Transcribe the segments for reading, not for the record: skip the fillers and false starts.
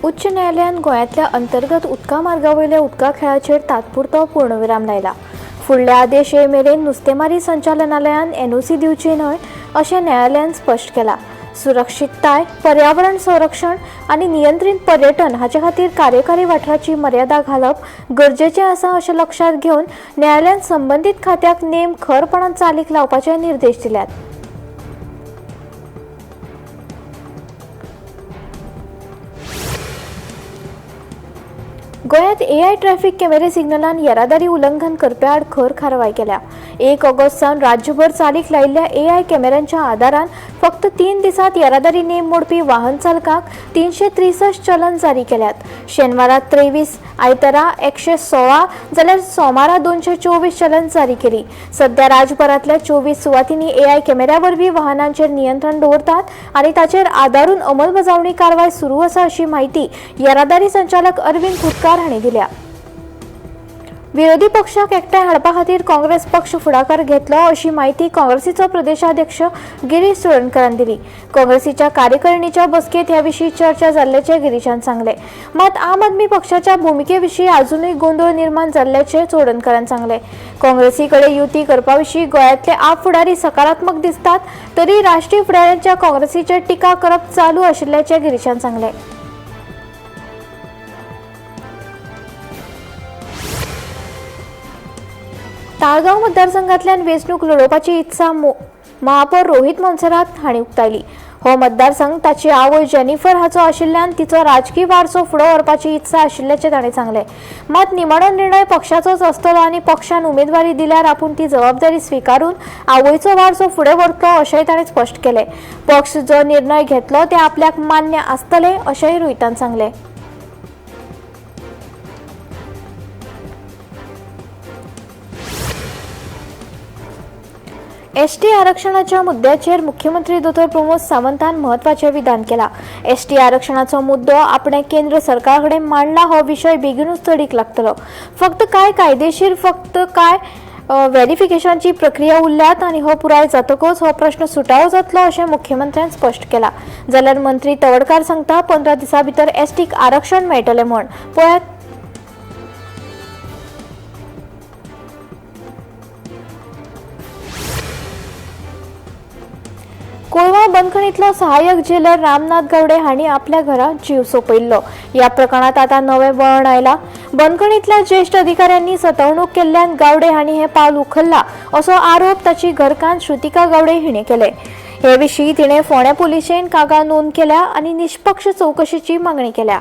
उच्च न्यायालयान गोंयांतल्या अंतर्गत उदका मार्गा वयल्या उदका खेळाचेर तात्पुरतो पूर्णविराम लायला. फुडल्या आदेश ये मेरेन नुस्तेमारी संचालनालयान एनओसी दिवची न्हय अशें न्यायालयान स्पश्ट केलां. सुरक्षितताय, पर्यावरण संरक्षण आनी नियंत्रीत पर्यटन हाचे खातीर कार्यकारी वाठाराची मर्यादा घालप गरजेचें आसा अशें लक्षांत घेवन न्यायालयान संबंदीत खात्याक नेम खरपणान चालीक लावपाचे निर्देश दिल्यात. गोंयांत एआय ट्रॅफिक कॅमेरे सिग्नलान येरादारी उल्लंघन करप्या आड खर कारवाय केल्या. 1 ऑगस्ट सावन राज्यभर चालीक लायिल्ल्या एआय कॅमेऱ्यांच्या आदारान फक्त 3 दिसांत येरादारी नेम मोडपी वाहन चालकांक 363 चलन जारी केल्यात. शेनवारा 23, आयतारा 116 जाल्यार सोमारा 224 चलन जारी केली. सध्या राज्यभरांतल्या 24 सुवातींनी एआय कॅमेऱ्या वरवीं वाहनांचेर नियंत्रण दवरतात आनी ताचेर आदारून अंमलबजावणी कारवाय सुरू आसा अशी म्हायती येरादारी संचालक अरविंद खुटकार हांणी दिल्या. विरोधी पक्षाक एकठांय हाडपा खातीर काँग्रेस पक्ष फुडाकार घेतलो अशी म्हायती काँग्रेसीचो प्रदेशाध्यक्ष गिरीश चोडणकारान दिली. काँग्रेसीच्या कार्यकारिणीच्या बसकेंत ह्या विशीं चर्चा जाल्ल्याचें गिरीशान सांगलें. मात आम आदमी पक्षाच्या भुमिके विशीं आजुनूय गोंदळ निर्माण जाल्ल्याचें चोडणकारान सांगलें. काँग्रेसी कडेन युती करपा विशीं गोंयांतले आप फुडारी सकारात्मक दिसतात तरी राष्ट्रीय फुडाऱ्यांच्या काँग्रेसीचेर टिका करप चालू आशिल्ल्याचें गिरीशान सांगलें. ताळगांव मतदारसंघातल्यान वेंचणूक लढोवपाची इत्सा महापौर रोहित मोन्सेरात हांणी उक्तायली. हो मतदारसंघ ताची आवय जेनिफर हाचो आशिल्ल्यान तिचो राजकी वारसो फुडें व्हरपाची इत्सा आशिल्ल्याचें ताणें सांगलें. मात निमाणो निर्णय पक्षाचोच आसतलो आनी पक्षान उमेदवारी दिल्यार आपूण ती जबाबदारी स्विकारून आवयचो वारसो फुडें व्हरतलो अशेंय ताणें स्पश्ट केलें. पक्ष जो निर्णय घेतलो ते आपल्याक मान्य आसतले अशेंय रोहितान सांगलें. एसटी आरक्षणाच्या मुद्द्याचेर मुख्यमंत्री दोतोर प्रमोद सावंतान म्हत्वाचें विधान केलां. एसटी आरक्षणाचो मुद्दो आपणें केंद्र सरकारा कडेन मांडला हो विशय बेगीनूच तडीक लागतलो. फक्त कांय कायदेशीर फक्त कांय व्हेरिफिकेशनची प्रक्रिया उरल्यात आनी हो पुराय जातकच हो प्रश्न सुटावो जातलो अशें मुख्यमंत्र्यान स्पश्ट केलां. जाल्यार मंत्री तवडकार सांगता 15 दिसां भितर एसटीक आरक्षण मेळटलें म्हूण. पळयात. कोलवा बंदखणींतलो सहाय्यक जेलर रामनाथ गावडे हांणी आपल्या घरा जीव सोंपयिल्लो. ह्या प्रकरणांत आतां नवें वळण आयलां. बंदखणींतल्या ज्येश्ठ अधिकाऱ्यांनी सतावणूक केल्ल्यान गावडे हांणी हें पावल उखल्लां असो आरोप ताची घरकान्न श्रुतिका गावडे हिणें केले. हे विशीं तिणें फोंड्या पुलिशेन कागाळ नोंद केल्या आनी निष्पक्ष चवकशेची मागणी केल्या.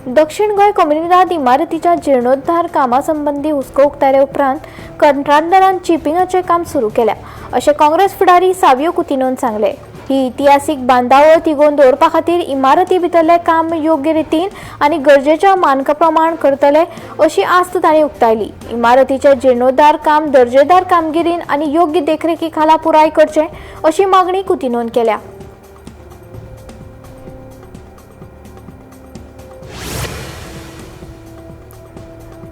दक्षिण गोंय कोमुनिदाद इमारतीच्या जीर्णोद्धार कामा संबंदी हुस्को उक्तायले उपरांत कंत्राटदारान चिपिंगाचें काम सुरू केल्या अशें काँग्रेस फुडारी सावियो कुतिनोन सांगलें. ही इतिहासीक बांदावळ तिगोवन दवरपा खातीर इमारती भितरलें काम योग्य रितीन आनी गरजेच्या मानका प्रमाण करतले अशी आस्त तांणी उक्तायली. इमारतीचें जीर्णोद्धार काम दर्जेदार कामगिरीन आनी योग्य देखरेखी खाला पुराय करचें अशी मागणी कुतिनोन केल्या.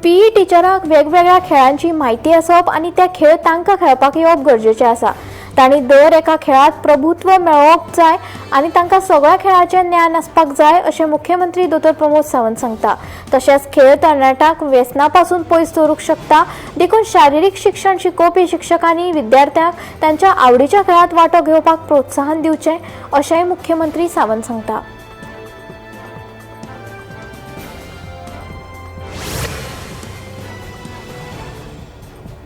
पीई टिचरांक वेगवेगळ्या खेळांची म्हायती आसप आनी ते खेळ तांकां खेळपाक येवप गरजेचें आसा. तांणी दर एका खेळांत प्रभुत्व मेळोवंक जाय आनी तांकां सगळ्या खेळाचें ज्ञान आसपाक जाय अशें मुख्यमंत्री दोतोर प्रमोद सावंत सांगता. तशेंच खेळ तरणाट्यांक व्यसना पासून पयस दवरूंक शकता देखून शारिरीक शिक्षण शिकोवपी शिक्षकांनी विद्यार्थ्यांक तांच्या आवडीच्या खेळांत वांटो घेवपाक प्रोत्साहन दिवचें अशेंय मुख्यमंत्री सावंत सांगता.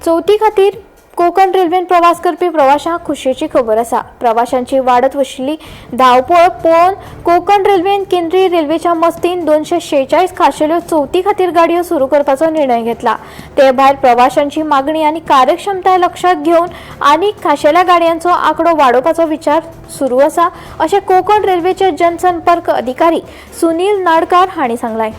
चवथी खातीर कोकण रेल्वेन प्रवास करपी प्रवाशांक खुशयेची खबर आसा. प्रवाशांची वाडत वशिल्ली धांवपळ पळोवन कोकण रेल्वेन केंद्रीय रेल्वेच्या मस्तीन 246 खाशेल्यो चवथी खातीर गाडयो सुरू करपाचो निर्णय घेतला. ते भायर प्रवाशांची मागणी आनी कार्यक्षमताय लक्षांत घेवन आनीक खाशेल्या गाडयांचो आंकडो वाडोवपाचो विचार सुरू आसा अशें कोकण रेल्वेचे जनसंपर्क अधिकारी सुनील नाडकार हांणी सांगलें.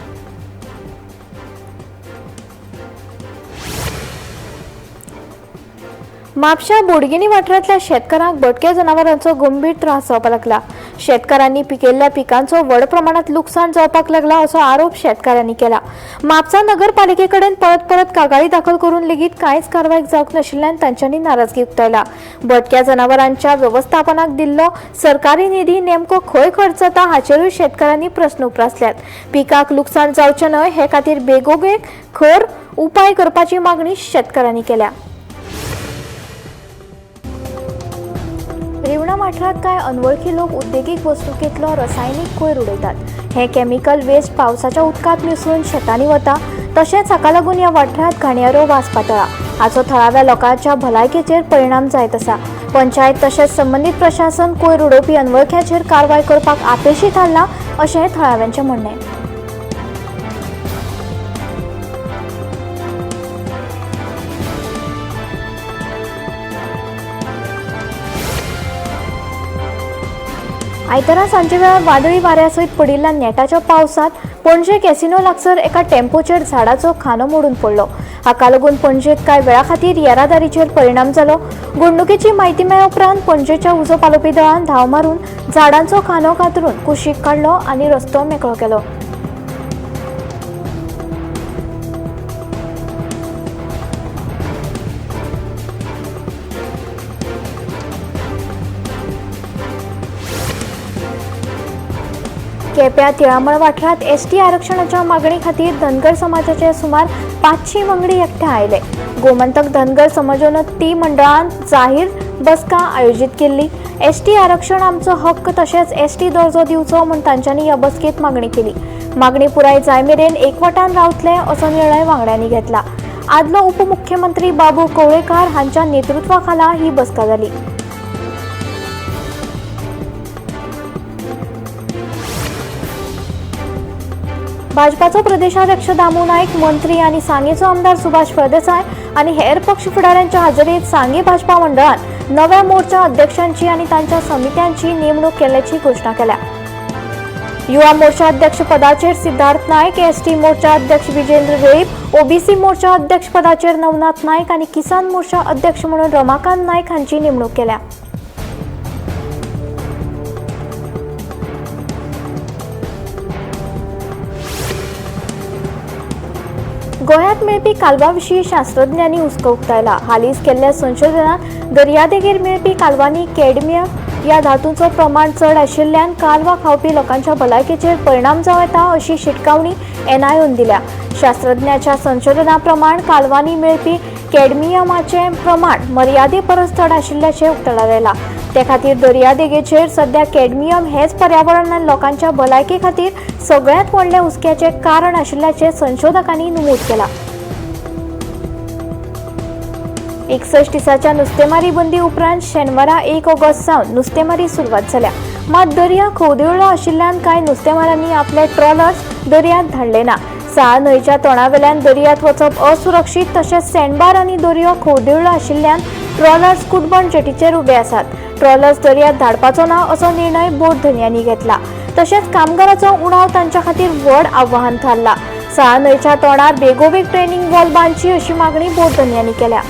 म्हापश्यां बोडगिणी वाठारांतल्या शेतकारांक भटक्या जनावरांचो गंभीर त्रास जावपाक लागला. शेतकारांनी पिकयल्ल्या पिकांचो व्हड प्रमाणांत लुकसाण जावपाक लागला असो आरोप शेतकारांनी केला. म्हापसा नगरपालिके कडेन परत परत कागाळी दाखल करून लेगीत कांयच कारवाय जावंक नाशिल्ल्यान तांच्यांनी नाराजगी उक्तायला. भटक्या जनावरांच्या व्यवस्थापनाक दिल्लो सरकारी निधी नेमको खंय खर्च जाता हाचेरूय शेतकारांनी प्रस्न उप्रासल्यात. पिकाक लुकसाण जावचें न्हय हे खातीर बेगोबेग खर उपाय करपाची मागणी शेतकारांनी केल्या. रिवणा वाठारांत कांय अनवळखी लोक उद्देगीक वस्तुकेंतलो रसायनीक कोयर उडयतात. हें केमिकल वेस्ट पावसाच्या उदकांत मिसळून शेतांनी वता. तशेंच हाका लागून ह्या वाठारांत घाणयारो वास पातळा. हाचो थळाव्या लोकांच्या भलायकेचेर परिणाम जायत आसा. पंचायत तशेंच संबंदीत प्रशासन कोयर उडोवपी अनवळख्याचेर कारवाय करपाक अपेशी थारला अशें थळाव्यांचें म्हणणें. आयतारा सांजे वेळार वादळी वाऱ्या सयत पडिल्ल्या नेटाच्या पावसांत पणजे कॅसिनो लागसर एका टेम्पोचेर झाडाचो खांदो मोडून पडलो. हाका लागून पणजेंत कांय वेळा खातीर येरादारीचेर परिणाम जालो. घडणुकेची म्हायती मेळ्ळ्या उपरांत पणजेच्या उजो पालोवपी दळान धांव मारून झाडांचो खांदो कातरून कुशीक काडलो आनी रस्तो मेकळो केलो. केप्यां तिळामळ वाठारांत एसटी आरक्षणाच्या मागणी खातीर धनगर समाजाचे सुमार 500 वांगडी एकठांय आयले. गोमंतक धनगर समाजोन्नती मंडळान जाहीर बसका आयोजीत केल्ली. एसटी आरक्षण आमचो हक्क तशेंच एसटी दर्जो दिवचो म्हूण तांच्यांनी ह्या बसकेंत मागणी केली. मागणी पुराय जाय मेरेन एकवटान रावतले असो निर्णय वांगड्यांनी घेतला. आदलो उपमुख्यमंत्री बाबू कवळेकार हांच्या नेतृत्वा खाला ही बसका जाली. भाजपाचो प्रदेशाध्यक्ष दामू नायक, मंत्री आनी सांगेचो आमदार सुभाष फळदेसाय आनी हेर पक्ष फुडाऱ्यांच्या हाजेरीत सांगे भाजपा मंडळान नव्या मोर्चा अध्यक्षांची आनी तांच्या समित्यांची नेमणूक केल्ल्याची घोशणा केल्या. युवा मोर्चा अध्यक्ष पदाचेर सिद्धार्थ नायक, एसटी मोर्चा अध्यक्ष विजेंद्र वेळीप, ओबीसी मोर्चा अध्यक्ष पदाचेर नवनाथ नायक आनी किसान मोर्चा अध्यक्ष म्हणून रमाकांत नायक हांची नेमणूक केल्या. गोंयांत मेळपी कालवा विशीं शास्त्रज्ञांनी हुस्को उक्तायला. हालींच केल्ल्या संशोधनात दर्यादेगेर मेळपी कालवांनी कॅडमियम ह्या धातूचो प्रमाण चड आशिल्ल्यान कालवा खावपी लोकांच्या भलायकेचेर परिणाम जावं येता अशी शिटकावणी एनआयओन दिल्या. शास्त्रज्ञाच्या संशोधना प्रमाण कालवांनी मेळपी कॅडमियमाचें प्रमाण मर्यादे परस चड आशिल्ल्याचें उक्ताडार आयलां. ते खातीर दर्यादेगेचेर सध्या कॅडमियम हेच पर्यावरण आनी लोकांच्या भलायके खातीर सगळ्यांत व्हडलें हुस्क्याचें कारण आशिल्ल्याचें संशोधकांनी नमूद केलां. 61 दिसाच्या नुस्तेमारी बंदी उपरांत शेनवारा 1 ऑगस्ट सावन नुस्तेमारी सुरवात जाल्या. मात दर्या खवदळो आशिल्ल्यान कांय नुस्तेमारांनी आपले ट्रॉलर्स दर्यांत धाडले ना. साळ न्हंयच्या तोंडावेल्यान दर्यांत वचप असुरक्षीत तशेंच सँडबार आनी दर्यो खवदळो आशिल्ल्यान ट्रॉलर्स कुटबण जेटीचेर उबे आसात. ट्रॉलर्स दर्यांत धाडपाचो ना असो निर्णय बोट धनयांनी घेतला. तशेंच कामगाराचो उणाव तांच्या खातीर व्हड आव्हान थारला. साळ न्हंयच्या तोंडार बेगोबेग ट्रेनिंग वॉल बांदची अशी मागणी बोट धनयांनी केल्या.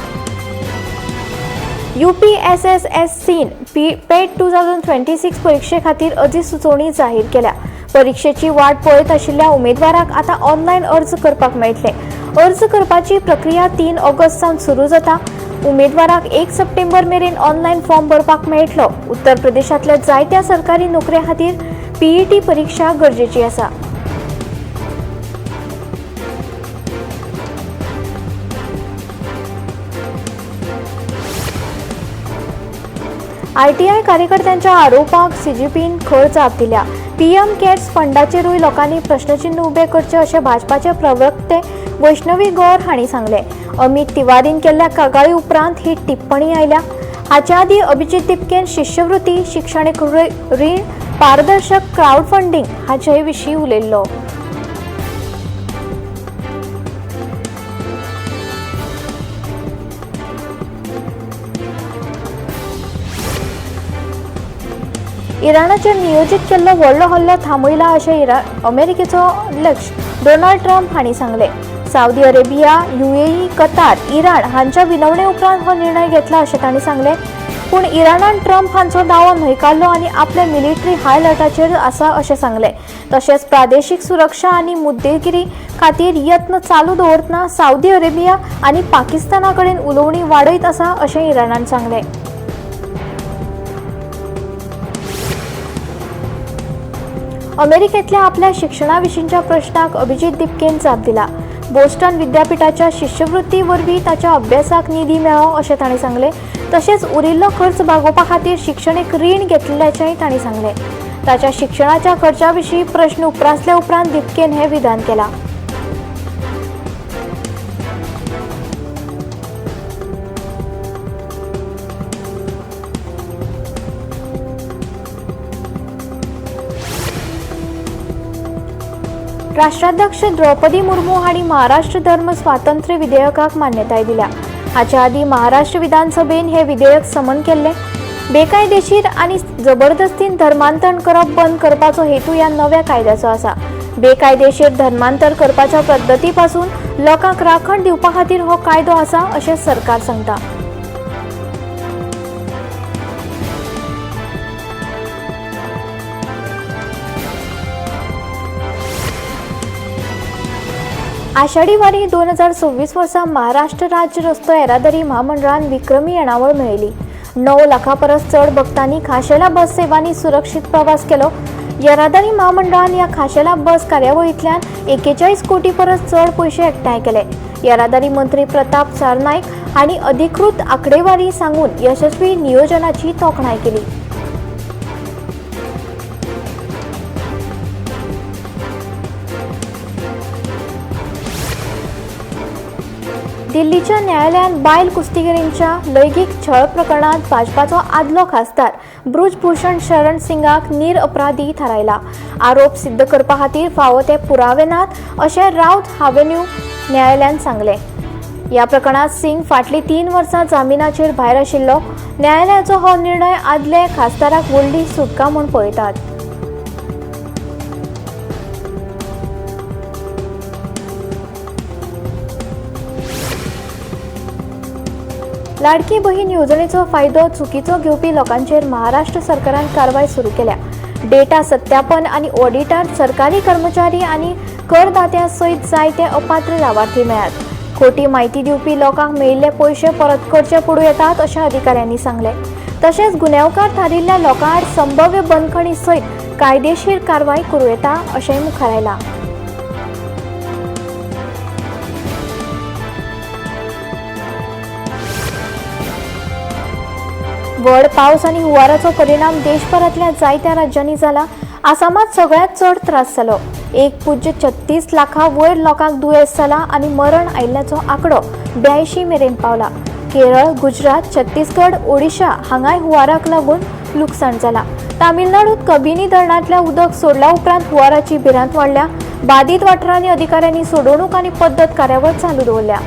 UPSSSCन पेट 2026 परीक्षे खातीर अधिसुचोवणी जाहीर केल्या. परीक्षेची वाट पळयत आशिल्ल्या उमेदवारांक आतां ऑनलायन अर्ज करपाक मेळटले. अर्ज करपाची प्रक्रिया 3 ऑगस्ट सावन सुरू जाता. उमेदवाराक 1 सप्टेंबर मेरेन ऑनलायन फॉर्म भरपाक मेळटलो. उत्तर प्रदेशांतल्या जायत्या सरकारी नोकऱ्यां खातीर पीईटी परीक्षा गरजेची आसा. आरटीआय कार्यकर्त्यांच्या आरोपाक सीजीपीन खर जाप दिल्या. पीएम केअर्स फंडाचेरूय लोकांनी प्रश्नचिन्ह उबे करचे अशें भाजपाचे प्रवक्ते वैष्णवी गौर हांणी सांगलें. अमित तिवारीन केल्ल्या कागाळी उपरांत ही टिप्पणी आयल्या. हाचे आदीं अभिजीत दिपकेन शिश्यवृत्ती, शिक्षणीक रीण, पारदर्शक क्रावड फंडींग हाचे विशीं उलयल्लो. इराणाचेर नियोजीत केल्लो व्हडलो हल्लो थांबयला अशें अमेरिकेचो अध्यक्ष डोनाल्ड ट्रम्प हांणी सांगलें. Saudi Arabia, UAE, Qatar, Iran हांच्या विनवणे उपरांत हो निर्णय घेतला अशें तांणी सांगलें. पूण इराणान ट्रंप हांचो दावो न्हयकारलो आनी आपले मिलिटरी हाय अलर्टाचेर आसा अशें सांगलें. तशेंच प्रादेशीक सुरक्षा आनी मुद्देगिरी खातीर यत्न चालू दवरतना सावदी अरेबिया आनी पाकिस्ताना कडेन उलोवणी वाडयत आसा अशें इराणान सांगलें. अमेरिकेंतल्या आपल्या शिक्षणा विशींच्या प्रश्नाक अभिजीत दिपकेन जाप दिला. बोस्टन विद्यापीठाच्या शिश्यवृत्ती वरवीं ताच्या अभ्यासाक निधी मेळ्ळो अशें तांणी सांगलें. तशेंच उरिल्लो खर्च भागोवपा खातीर शिक्षणीक रीण घेतिल्ल्याचेंय तांणी सांगलें. ताच्या शिक्षणाच्या खर्चा विशीं प्रश्न उप्रासल्या उपरांत दिपकेन हें विधान केलां. राष्ट्राध्यक्ष द्रौपदी मुर्मू हांणी महाराष्ट्र धर्म स्वातंत्र्य विधेयकाक मान्यताय दिल्या. हाच्या आदीं महाराष्ट्र विधानसभेन हें विधेयक समन केल्लें. बेकायदेशीर आनी जबरदस्तीन धर्मांतर करप बंद करपाचो हेतू ह्या नव्या कायद्याचो आसा. बेकायदेशीर धर्मांतर करपाच्या पद्दती पासून लोकांक राखण दिवपा खातीर हो कायदो आसा अशें सरकार सांगता. आषाढी वारी 2026 वर्सा महाराष्ट्र राज्य रस्तो येरादारी म्हामंडळान विक्रमी येणावळ मेळयली. 9 लाखां परस चड भक्तांनी खाशेल्या बस सेवांनी सुरक्षीत प्रवास केलो. येरादारी म्हामंडळान ह्या खाशेल्या बस कार्यावळींतल्यान 41 कोटी परस चड पयशे एकठांय केले. येरादारी मंत्री प्रताप सरनाईक हांणी अधिकृत आंकडेवारी सांगून यशस्वी नियोजनाची तोखणाय केली. दिल्लीच्या न्यायालयान बायल कुस्तीगिरींच्या लैंगीक छळ प्रकरणांत भाजपाचो आदलो खासदार बृजभूषण शरण सिंगाक निरअपराधी थारायला. आरोप सिद्ध करपा खातीर फावो ते पुरावे नात अशें राउत हावेन्यू न्यायालयान सांगलें. ह्या प्रकरणांत सिंग फाटलीं 3 वर्सां जामिनाचेर भायर आशिल्लो. न्यायालयाचो हो निर्णय आदले खासदाराक व्हडली सुटका म्हूण पळयतात. लाडकी बहीण येवजणेचो फायदो चुकीचो घेवपी लोकांचेर महाराष्ट्र सरकारान कारवाय सुरू केल्या. डेटा सत्यापन आनी ऑडिटार सरकारी कर्मचारी आनी करदात्यां सयत जायते अपात्र लावार्थी मेळ्ळ्यात. खोटी म्हायती दिवपी लोकांक मेळिल्ले पयशे परत करचे पडूं येतात अशें अधिकाऱ्यांनी सांगलें. तशेंच गुन्यांवकार थारिल्ल्या लोकां आड संभाव्य बंदखणी सयत कायदेशीर कारवाय करूं येता अशेंय मुखार आयलां. व्हड पावस आनी हुंवाराचो परिणाम देशभरांतल्या जायत्या राज्यांनी जाला. आसामांत सगळ्यांत चड त्रास जालो. 1.36 लाखां वयर लोकांक दुयेंस जाला आनी मरण आयिल्ल्याचो आंकडो 82 मेरेन पावला. केरळ, गुजरात, छत्तीसगड, ओडिशा हांगाय हुंवाराक लागून लुकसाण जाला. तामिळनाडूत कबिनी धरणांतल्या उदक सोडल्या उपरांत हुंवाराची भिरांत वाडल्या. बादीत वाठारांनी अधिकाऱ्यांनी सोडवणूक आनी पद्दत कार्यावळ चालू दवरल्या.